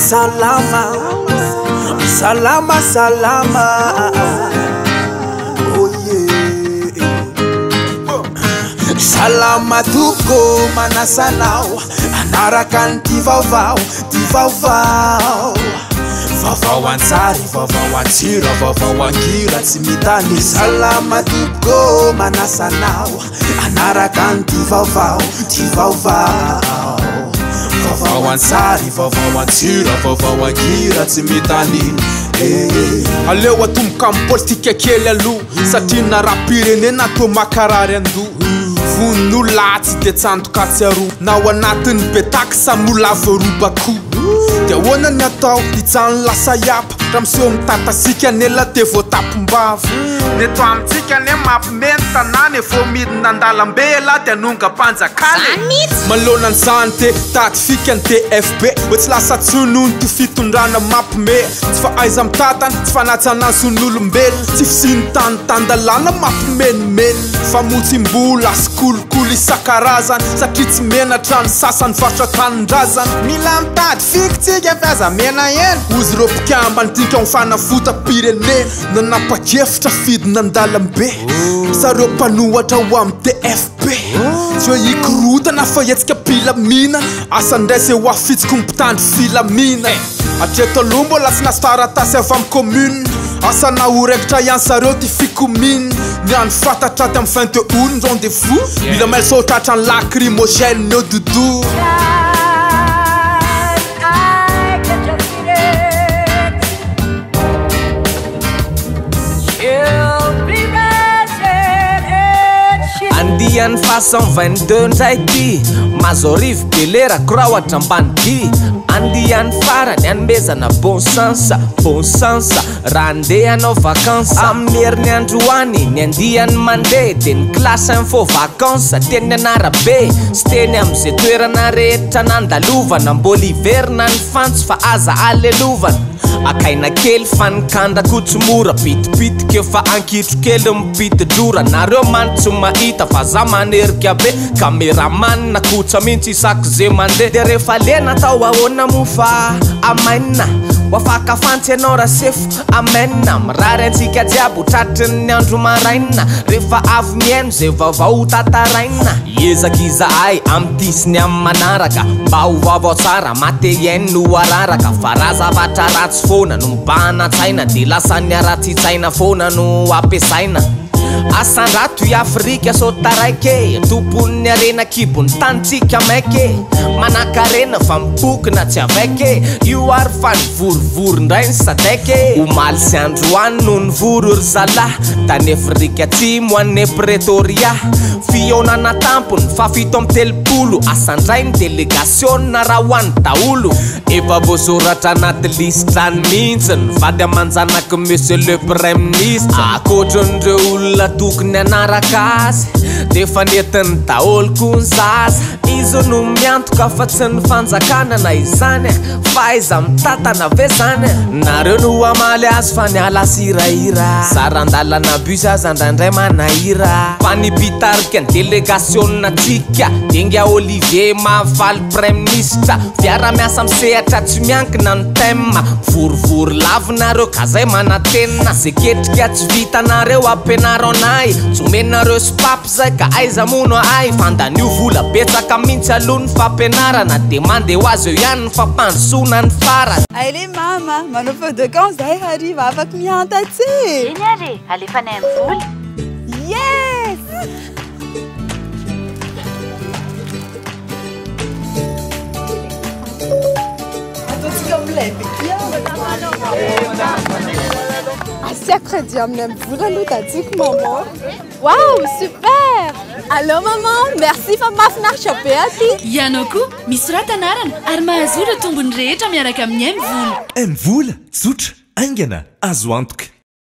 Salama Salama Salama Oh yeah Salama tompoko manasa anao hanaraka an'ity vaovao ty vaovao Vaovao an-tsary vaovao an-tsira vaovao an-kira tsy mitany Salama tompoko manasa anao hanaraka an'ity vaovao ty vaovao Vaovao an-tsary vaovao an-tsira vaovao an-kira tsy mitany eh. Aleo atomboka amin'ny politika kely aloha satria na raha-pirenena toa makarary andoha Vonin'olona atsy dia tsandoka atsy aroa na ao anatin'ny be taxe mbola voaroba koa Dia ahoana ny atao hijanona lasa hiapa raha miseho mitatasika ny ela dia voatapim-bava Ny eto amintsika anie mampime ny tanàna e Vao midina an-dalambe elah dia hanongam-panjakana e Zany mihitsy! Manoloana an'izany dia tady fika ny DFB hoe tsy lasa tsony hono ity fitondrana mampime Tsy fahaiza-mitantana, tsy fanajana ny zon'olombelona, tsy fisian'ny tany tan-dalàna mampimenomenona Famotsiam-bola sy kolikoly isan-karazany satria tsy menatra ny sasany varotra tanindrazana Mila mitady fiko tsika fa aza menahena hozy ireo mpikambana dinika ho fanavotam-pirenena Nanapa-kevitra fidina an-dalambe zareo mpanohatra ho amin'ny DFP Tsy hoe hikorontana fa hetsika am-pilaminana Asa indray izay ho afitsiko ny mpitandro filaminana Hatreto aloha mbola tsy nahazo taratasy avy amin'ny commune Asa na ho raikitra ihany zareo ty fikomiana Ny hany fantatra aty amin'ny 22 aout ny rendez-vous Mila mailo sao tratran'ny lacrymogène eo Doudou. Andiany faha 122 ndray ty Mazoarivo Belera Kroatra Ambanidia Andiany farany anomezana bon sens Bon sens raha andeha hanao vacances Amin'ny heriny androany ny andiany mandeha Dia ny classe info vacances teny an'arabe Sy teny amin'izay toerana rehetra nandalovana Mbola hiverina ny fantso fa aza alelovana Akaina kely fa ny kandrako tsy mora Pitipitika eo fa ankitro kely mipiti-drora Nareo mantsy mahita fa za manerika be Cameraman kotsa mintsy isaky ze mandeha De refa lena atao ahoana moa fa amen Ho afaka fantsy ianao rasefo amen Mirary antsika jiaby ho tratrin'ny andro maraina Refa avy mihaino ze vaovao ho tantaraina Hiezaka izahay amin'ity sy ny amin'ny manaraka Mba ho vaovao tsara maha-te-hihaino no araraka Fa raha zavatra ratsy foana no mibahana an-tsaina Dia lasa ny haratsian-tsaina foana no ampiasaina Asandrato i Afrika sao taraiky e Tompon'ny harena kibon'ny tanintsika maika e Manankarena fa mipokona tsy avec e Io ary fa nivorivory indray ny sadec e Omaly sy androany no nivory ry zalahy Tany Afrika Atsimo any Pretoria Fihaonana tampony faha-37 Asa indray ny delegasiona raha ho any daholo Efa voasoratra anaty lisitra any mihitsy ny vady aman-janaky Monsieur le Praiminisitra. Ankoatran'ireo olona tokony hanaraka azy dia efa nentiny daholo koa ny zaza. Izy no miantoka fa tsy ny fanjakana na izany fahaiza-mitantana ve zany? Nareo no hamaly azy fa niala sirahira. Saran-dalana bus aza indraindray manahira. Fa ny mpitarika ny delegasionina-tsika Dinga Olivier Mahafaly Praiminisitra. Fiara-miasa amin'ny sehatra tsy miankina no thème. Mivorivory lavo nareo ka zay manantena. Ze ketrika tsy vitanareo ampianaro anay. Tsy omenareo sopapy zay ka aiza moa no ahay. Fandanio vola betsaka mintsy aloha ny fampianarana de mande ho azy eo ihany ny fampandrosoana ny farany. Allez mama, manao feu de camp zahay hariva afaka mihantatse e! Eny ary e, alefanay amin'ny vola. Yes! Ataontsika milay be ty Asiako crédit amin'ny MVola aloha datsiko maman. Waouh, super! Allô maman, merci fa mahafinaritra be aty. Ianao koa, misorata anarana ary mahazoa ireo tombony rehetra miaraka amin'ny MVola. MVola, tsotra, haingana, azo antoka.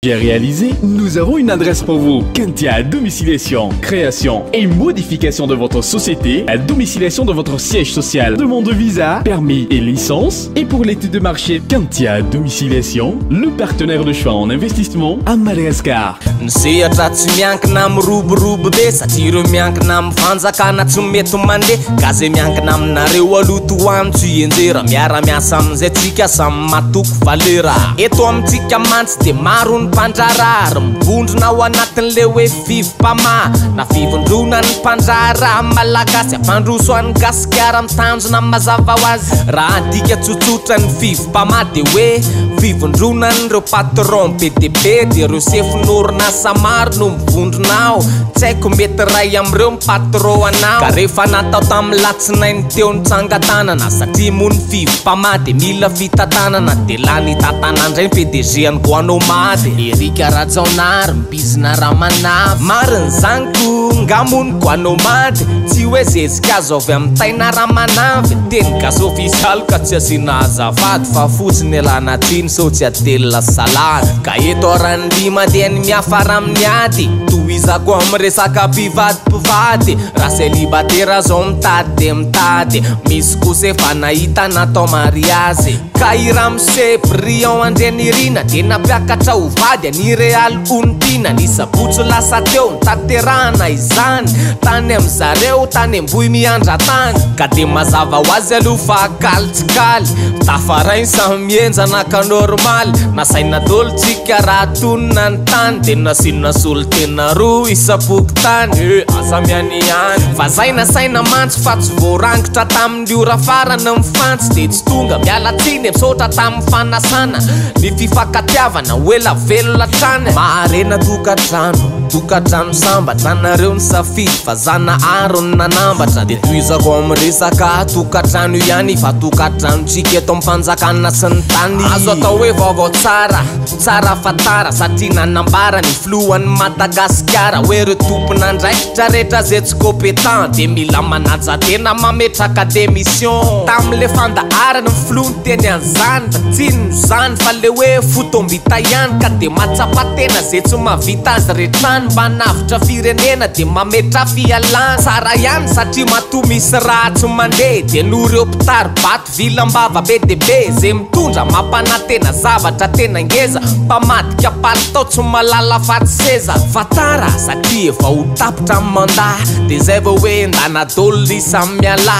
Réalisé, nous avons une adresse pour vous. Kentia Domiciliation, création et modification de votre société, la domiciliation de votre siège social, demande de visa, permis et licence. Et pour l'étude de marché, Kentia Domiciliation, le partenaire de choix en investissement à Madagascar. Ny sehatra tsy miankina miroborobo be satria ireo miankina amin'ny fanjakana tsy mety mandeha ka zay miankina aminareo aloha tohano tsy enjera miara-miasa amin'izay tsika samy matoky valera eto amintsika mantsy de maro ny mpandraharaha ary mivondrona ao anatin'le hoe Fivmpama na fivondrona ny mpandraharaha malagasy ampandroso an'ny Gasikara mitanjona mazava ho azy. Raha adika tsotsotra ny Fivmpama de hoe fivondronan'ireo patron be dia be de ireo sefon'orinasa maro no mivondrona ao. Tsy haiko mety iray amin'ireo ny patron anao. Ka rehefa natao tamin'ny latsinainy teo ny tsangan-tanana satria moa ny Fivmpama de mila fitantanana de lany hitantana indray ny PDG an'i Guanomad. Eric Rajaonary mibizina ramanavy. Marina zany ko nga moa ny Guanomad tsy hoe zezika azo avy amin'ny taina ramanavy. Teny gasy ofisialy ka tsy asiana azafady fa fotsiny ialana tsiny sao tsy atelina salady. Ka eto Arandrima dia ny miafara amin'ny ady. Tohizako amin'ny resaka mpivady mpivady. Raha selibatera zao mitady dia mitady. Misy kosa efa nahita natao mariazy. Ka i ramose Briand Andrianirina dia nampiakatra ho vady an'i Realy Onitiana ny sabotsy lasa teo nitaterahana izany tany amin zareo tany Ambohimiandra tany. Ka dia mazava ho azy aloha fa kaly tsy kaly tafaray ny samy mihenjana ka normaly nasaina dolo tsika raha tonona ny tany dia nasiana solontena roa isam-pokontany eh aza mihanihany fa zay nasaina mantsy fa tsy voarangitra tamin'ny ora farany ny fantsy dia tsy tonga miala tsiny e misaotra tamin'ny fanasana ny fifankatiavana ho ela velona hatrany maharena tokantrano tokantrano sambatra anareo ny safidy fa Zanahary no nanambatra dia tohizako amin'ny resaka tokantrano ihany fa tokantranontsika eto amin'ny fanjakana sy ny tany azo atao hoe vaovao tsara tsara fa tara satria nanambara ny filohan'i Madagasikara hoe ireo tompon'andraikitra rehetra izay tsy compétent dia mila manaja tena mametraka démission tamin'le fandaharana ny filoha niteny an'izany fa tsy inona izany fa le hoe fotoam-bita ihany ka dia mahatsapa tena izay tsy mahavita azy rehetra any mba hanavotra firenena dia mametra fialana tsara ihany satria matoa misy raha tsy mandeha dia noho ireo mpitari-bato Vilam-bava be dia be ze mitondra mampanantena zavatra tena ngeza mpamadika palitao tsy mahalala faty seza fa tara satria efa ho tapitra ny mandat de zay vao hoe ndana dol samy mialà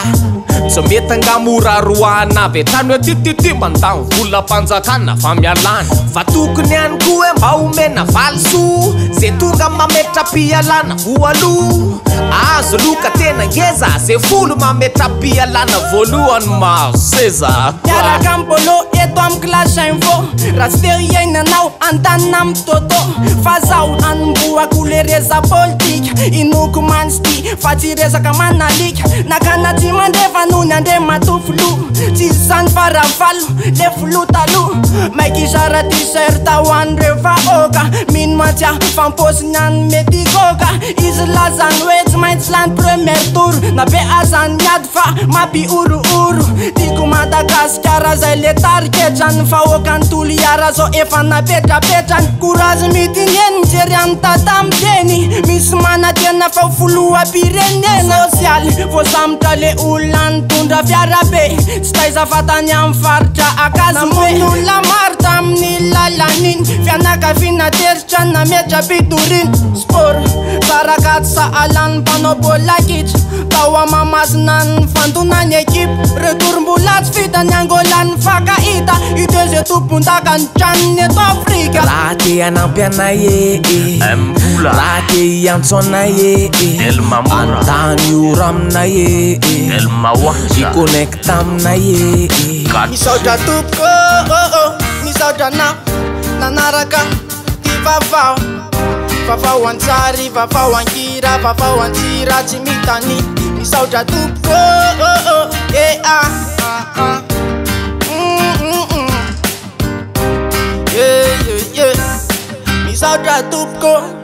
tsy mety nga mora roahana avy hatrany hoe ty ty ty mandany volam-panjakana fa mialana fa tokony ihany koa hoe mba omena valisoa ze tonga mametra-pialana voaloha Azo loka tena ngeza ze folo mametra-pialana voalohany mahazo seza. Miaraka am Bolo eto am Clash Info Raha tsy te hiaina anao antanina am Toto Fa zaho hanombohako le resa politika Inoko mantsy ty fa tsy resaka aman'alika Nakana tsy mandefa noho ny Andriamatoa Filoha Tsisy zany fa Ravalo le filoha taloha Maiky hizara t-shirt ho an'ireo vahoaka Mino mantsy aho fa ny paosiny any mety higoka Izy lazany hoe tsy maintsy lany premier tour Na be aza ny ady fa mampihorohoro Tiako Madagasikara zay le tariketran'ny vahoakan'i Toliara zao efa napetrapetrany Courage midineny mijery an'i Tata miteny Misy manantena fa ho filoham-pirenena Sosialy voasambotra le olona nitondra fiarabe Tsy taiza fa tany amin'ny faritra Ankazobe Namono olona maro tamin'ny lalan'iny Fianakaviana tezitra nametra-pitoriana Sport, tsara ka tsy sahalan'ny mpanao baolina kitra Tao Mahamasina nifandona ny ekipa Retour mbola tsy vita ny Angola nifankahita I Deze tompondaka ny tranony eto Afrika Raha te hanampy anay e e Raha te hiantso anay e e Anontany ora aminay e e Hi-connecte aminay e e. Misaotra tompoko oh oh Misaotra anao nanaraka ty vavao Vavao an-tsary, vavao an-kira, vavao an-tsira tsy mitania Misaotra tompoko oh oh eh ah ah ah mm mm mm Yeah yeah yeah Misaotra tompoko.